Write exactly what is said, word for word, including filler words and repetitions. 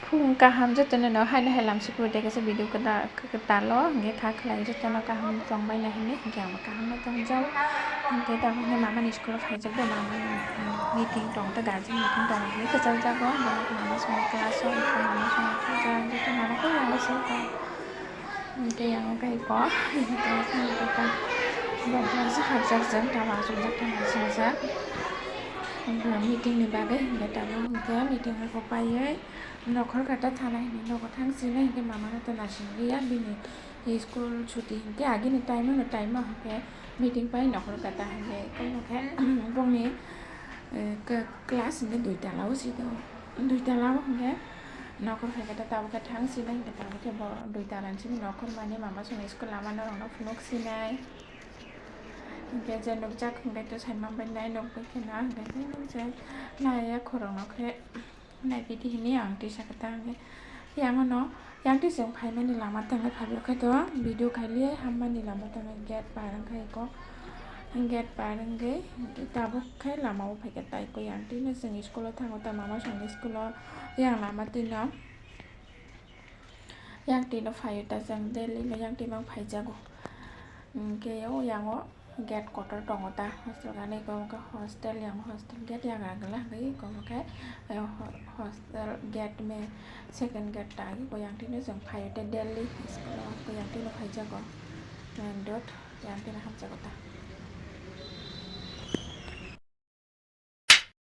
Phung kaham jotono no haino hai lam sukuru de kaisa video kwtal o hwnkhe kha khlai jotono kaham tongbai na hinwi hwnkhe ang bo kaham no tongjao. Hwnkhe tabuk hwnkhe mama ni school o phaijak bo, mama ni meeting tong tei guardian meeting tong hinwi kwchajak o, mama songni class o hwnkhe mama songni joto mama khe yang bo se tong. Hwnkhe yang khe ko class ni joto bo class o hapjak jang tama achukjak tama singjak meeting ni bagwi hwnkhe tabuk hwnkhe meeting o paiwi. Nokhor kata thana hinwi nogo thang sina hinkhe mama no to naisingwi ya bini school chuti hinkhe agini time no time o hinkhe meeting pai nokhor kata hinkhe kono khe bongni class hinkhe dui tala o si do dui tala o hinkhe nokhor kata tabuk khe thang sina hinkhe tabuk khe bo dui tala ni simi nokhor mani mama songni school lama norok no phunuk sinai hinkhe je nukjak hinkhe to saima bai nai nukbai khe na hinkhe nukjak nai ya khorok no khe. Naipidi hini ang tisa kata hwnkhe yang ano yang twi chwng phaimani lama tangwi phabio khe to video khaili hammani lama tangwi gate par wngkha eko gate par wngwi tabuk khe lama o phaikha tai ko yang twino chwng school o thango ta mama songni school o yang lama twino yang twino phaio ta chwng daily no yang twimang phaijago hwnkhe o yang o. Gate kotor tongo ta hostel gana eko hostel yang hostel gate yagra gla hwnkhe eko hwnkhe hostel gate me second gate ta eko yang tino chwng phaio tei daily school o yang tino phaijago main road yang tino hamjago ta.